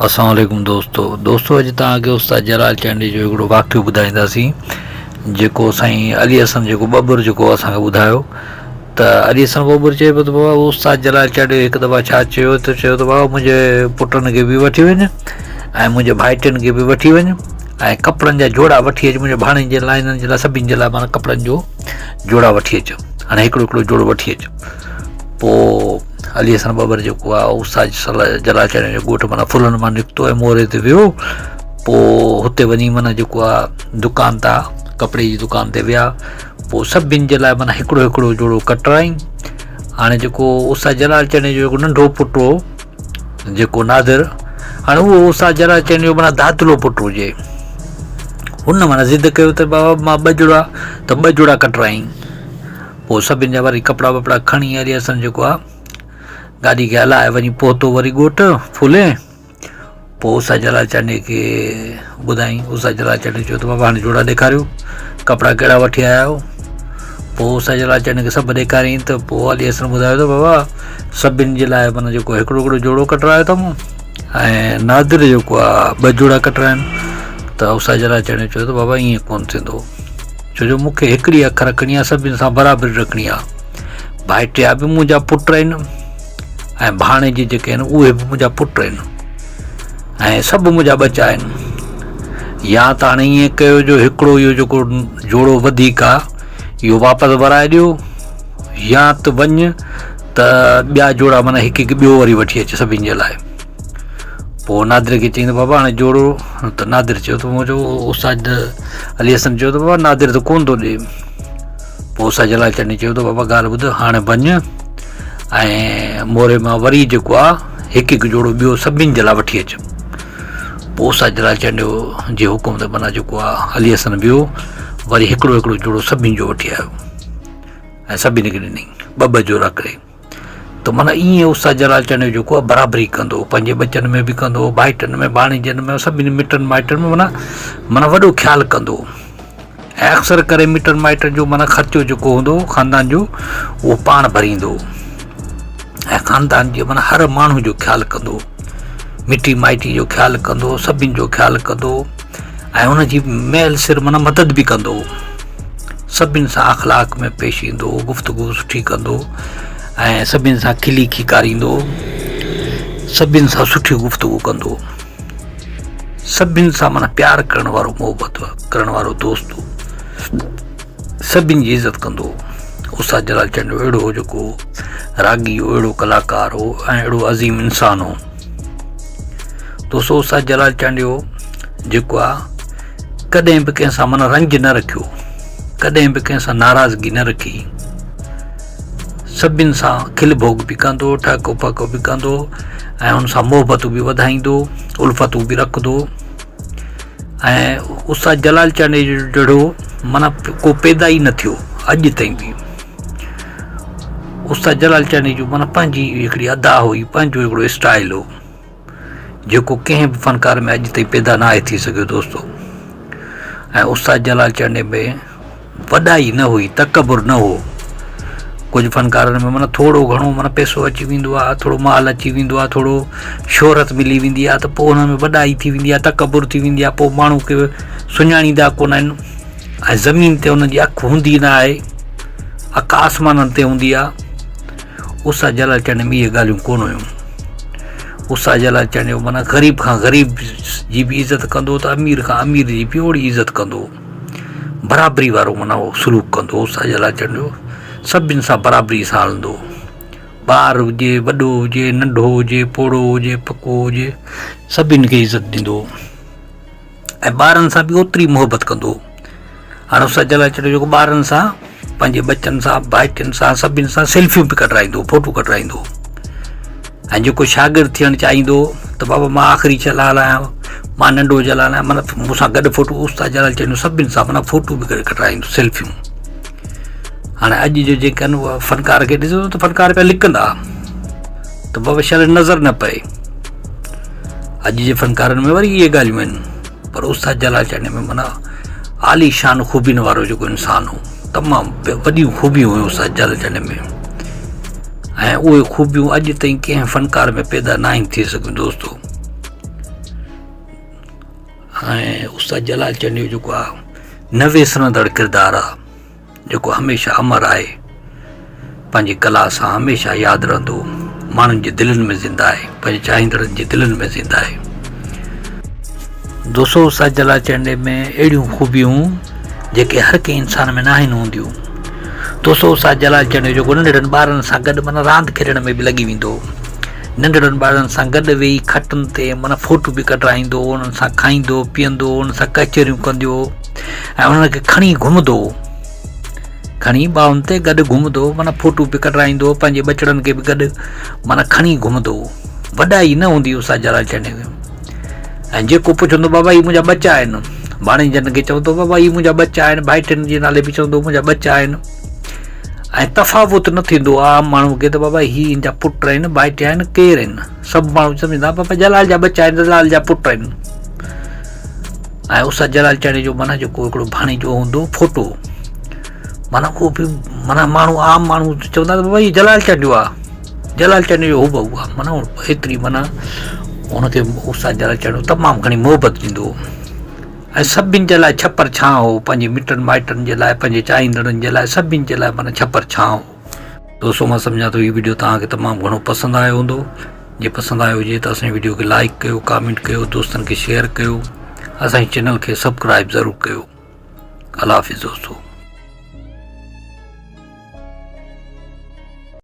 اسلام عليڪم دوستو دوستو اڄ توهان کي استاد جلال چانڊيي جو هڪڙو واقعو ٻڌائينداسين جيڪو سائين علي حسن جيڪو ٻٻر جيڪو اسان کي ٻڌايو ته علي حسن ٻٻر چئي پيو ته بابا استاد جلال چانڊيو هڪ دفعا ڇا چيو ته چيو ته بابا منهنجي پٽن کي به وٺي وڃ ۽ منهنجي ڀائٽين کي به وٺي وڃ ۽ ڪپڙن جا جوڙا وٺي اچ منهنجي ڀاڻين جي لاء هنن جي لاء سڀني جي لاء معنيٰ ڪپڙن جو جوڙا وٺي اچ هاڻي هڪڙو هڪڙو جوڙو وٺي اچ پوء علي حسن ٻٻر جيڪو آهي استاد جلال چانڊيو جو ڳوٺ معنيٰ ڦلن مان نڪتو ۽ موري تي ويو پوء هتي وڃي معنيٰ جيڪو آهي دڪان تان ڪپڙي جي دڪان تي ويا پوء سڀني جي لاء معنيٰ هڪڙو هڪڙو جوڙو ڪٽرائين هاڻي جيڪو استاد جلال چانڊيو جو جيڪو ننڍو پٽ هو جيڪو نادر هاڻي اهو استاد جلال چانڊيو معنيٰ دادلو پٽ هجي هن معنيٰ ضد ڪيو ته بابا مان ٻه جوڙا ته ٻه جوڙا ڪٽرائين پوء سڀن جا وري ڪپڙا وپڙا کڻي علي حسن جيڪو آ گاڏي کي هلائي وڃي پهتو وري ڳوٺ ڦلي پوء استاد جلال چانڊيي کي ٻڌائين استاد جلال چانڊيي چيو ته بابا هاڻي جوڙا ڏيکاريو ڪپڙا ڪهڙا وٺي آيا آهيو پوء استاد جلال چانڊيي کي سڀ ڏيکاريائين ته پوء علي حسن ٻڌايو ته بابا سڀن جي لاء معنيٰ جيڪو هڪڙو هڪڙو جوڙو ڪٽرايو اٿم ۽ نادر جيڪو آ ٻه جوڙا ڪٽرايا آهن ته استاد جلال چانڊيي چيو ته بابا ائين ڪونه ٿيندو ڇو جو مون کي هڪڙي اک رکڻي آهي، سڀني سان برابري رکڻي آهي. ڀائٽيا به منهنجا پٽ آهن ۽ ڀاڻيجي جيڪي آهن اهي به منهنجا پٽ آهن ۽ سڀ منهنجا ٻچا آهن. يا ته هاڻي ائين ڪيو جو هڪڙو اهو جيڪو جوڙو وڌيڪ آهي اهو واپس ورائي ڏيو يا ته وڃ ته ٻيا جوڙا معنيٰ هڪ هڪ ٻيو وري وٺي اچ سڀني جي لاء. پوء نادر کي چيائين ته بابا هاڻي جوڙو ته نادر چيو ته منهنجو استاد علي حسن چيو ته بابا نادر ته ڪونه ٿو ڏي پوء استاد جلال چنڊي چيو ته بابا ڳالهه ٻڌ هاڻي وڃ ۽ موري مان وري جيڪو آ هڪ هڪ جوڙو ٻيو سڀني جي لاء وٺي اچ پوء استاد جلال چنڊيو جي حڪم تي معنيٰ جيڪو آ علي حسن ويو وري هڪڙو هڪڙو جوڙو سڀني جو وٺي آيو ۽ سڀني کي ڏنائين ٻه ٻه جوڙا ڪري ته معنيٰ ائين استاد جلال چانڊيو جيڪو آهي برابري ڪندو هو پنهنجي ٻچن ۾ به ڪندو هو ڀائٽن ۾ ڀاڻيجن ۾ سڀني مٽن مائٽن ۾ معنيٰ معنيٰ وڏو خيال ڪندو هو ۽ اڪثر ڪري مٽن مائٽن جو معنيٰ خرچو جيڪو هوندو هو خاندان جو اهو پاڻ ڀريندو هو ۽ خاندان جي معنيٰ هر ماڻهو جو خيال ڪندو هو مٽي مائٽي جو خيال ڪندو هو سڀني جو خيال ڪندو هو ۽ ان جي مهل سر معنيٰ مدد به ڪندو هو. سڀني سان اخلاق ۾ پيش ايندو هو، گفتگو سٺي ڪندو هو ۽ سڀني سان کلي کيڪاريندو هو، سڀني سان سٺي گفتگو ڪندو هو، سڀني سان معنيٰ پيار ڪرڻ وارو محبت ڪرڻ وارو دوست هو، سڀني جي عزت ڪندو هو. استاد جلال چانڊيو اهڙو هو جيڪو راڳي هو، اهڙو ڪلاڪار هو ۽ اهڙو عظيم انسان هو. دوستو استاد جلال چانڊيو جيڪو آ ڪڏهن به ڪنهن سان معنيٰ رنج نه رکيو ڪڏهن به ڪنهن سان ناراضگي نه رکي سڀن سان کل ڀوڳ به ڪندو ٺهڪو پهڪو به ڪندو ۽ ان سان محبتون به وڌائيندو الفتون به رکندو ۽ استاد جلال چانڊيي جهڙو معنيٰ ڪو پيدا ئي نه ٿيو اڄ تائين به استاد جلال چانڊيي جو معنيٰ پنهنجي هڪڙي ادا هئي پنهنجو هڪڙو اسٽائل هو جيڪو ڪنهن به فنڪار ۾ اڄ تائين پيدا ناهي ٿي سگهيو دوستو ۽ استاد جلال چانڊيي ۾ وڏائي نه هئي تڪبر نه هو ڪجهه فنڪارن ۾ معنيٰ ٿورو گهڻو معنيٰ پئسو اچي ويندو آهي ٿورو مال اچي ويندو آهي ٿورو شهرت ملي ويندي آهي ته پوء هن ۾ وڏائي ٿي ويندي آهي تڪبر ٿي ويندي آهي پوء ماڻهو کي سڃاڻيندا ڪونه آهن ۽ زمين تي انهن جي اک هوندي نه آهي اک آسمانن تي هوندي آهي استاد جلال چانڊيي ۾ اهي ڳالهيون ڪونه هيون استاد جلال چانڊيو معنيٰ غريب کان غريب جي به عزت ڪندو ته امير کان امير جي به اوڙي عزت ڪندو برابري وارو معنيٰ سلوڪ ڪندو استاد جلال چانڊيو سڀن سان برابري سان هلندو ٻار هجي وڏو هجي ننڍو هجي پوڙهو هجي پڪو هجي سڀن کي عزت ڏيندو ۽ ٻارن سان به اوتري محبت ڪندو هو. هاڻي استاد جلال چانڊيو جيڪو ٻارن سان پنهنجي ٻچن سان ڀائٽين سان سڀني سان سيلفيون به ڪڍرائيندو هو فوٽو ڪڍرائيندو هو ۽ جيڪو شاگرد ٿيڻ چاهيندو هو ته بابا مان آخري جلال آهيان مان ننڍو جلال آهيان معنيٰ مون سان گڏ فوٽو استاد جلال چانڊيو سڀني سان معنيٰ فوٽو به ڪڍرائيندو سيلفيون هاڻي اڄ جو جيڪي آهن فنڪار کي ڏسو ته فنڪار پيا لڪندا ته بابا شل نظر نه پئي اڄ جي فنڪارن ۾ وري اهي ڳالهيون آهن پر استاد جلال چانڊيي ۾ معنيٰ عالي شان خوبين وارو جيڪو انسان هو تمام وڏيون خوبيون هيون استاد جلال چانڊيي ۾ ۽ اهي خوبيون اڄ تائين ڪنهن فنڪار ۾ پيدا نه آهن ٿي سگهيون دوستو. ۽ استاد جلال چانڊيو جيڪو آ نه وسرندڙ ڪردار آ جيڪو هميشه امر آهي پنهنجي ڪلا سان هميشه ياد رهندو ماڻهن جي دلين ۾ زنده آهي پنهنجي چاهيندڙن جي دلين ۾ زنده آهي. دوستو استاد جلال چانڊيي ۾ اهڙيون خوبيون جيڪي هر ڪنهن انسان ۾ ناهن هونديون دوستو استاد جلال چانڊيو جيڪو ننڍڙن ٻارن سان گڏ معنيٰ راند کيڏڻ ۾ به لڳي ويندو هو ننڍڙن ٻارن سان گڏ ويهي کٽن تي معنيٰ فوٽو به ڪڍرائيندو هو انهن سان کائيندو پيئندو هو انهن سان ڪچهريون ڪندو هو ۽ انهن کي کڻي گهمندو هو کڻي ٻانهن تي گڏ گهمندو هو معنيٰ فوٽو به ڪڍرائيندو هو پنهنجي ٻچڙن کي به گڏ معنيٰ کڻي گهمندو هو وڏائي نه هوندي هئس جلال چانڊيي کي ۽ جيڪو پڇندو بابا هي منهنجا ٻچا آهن ڀاڻيجن کي چوندو بابا هي منهنجا ٻچا آهن ڀائٽين جي نالي به چوندو منهنجا ٻچا آهن ۽ تفاوت نه ٿيندو عام ماڻهو کي ته بابا هي هن جا پٽ آهن ڀائٽيا آهن ڪير آهن سڀ ماڻهو سمجهندا بابا جلال جا ٻچا آهن جلال جا پٽ آهن ۽ استاد جلال چاڻي جو معنيٰ جيڪو هڪڙو ڀاڻيجو هوندو ڦوٽو معنيٰ اهو به معنيٰ ماڻهو عام ماڻهو چوندا ته بابا هي جلال چانڊيو آهي جلال چانڊيو جو هوبهو آهي معنيٰ ايتري معنيٰ هن کي استاد جلال چانڊيو تمام گهڻي محبت ڏيندو هو ۽ سڀني جي لاء ڇپر ڇانء هو پنهنجي مٽن مائٽن جي لاء پنهنجي چاهيندڙن جي لاء سڀني جي لاء معنيٰ ڇپر ڇانء هو. دوستو مان سمجهان ٿو هي وڊيو توهان کي تمام گهڻو پسند آيو هوندو جي پسند آيو هجي ته اسان جي وڊيو کي لائڪ ڪيو ڪامينٽ ڪيو دوستن کي شيئر ڪيو اسان جي چينل کي سبڪرائب ضرور ڪيو الله حافظ دوستو.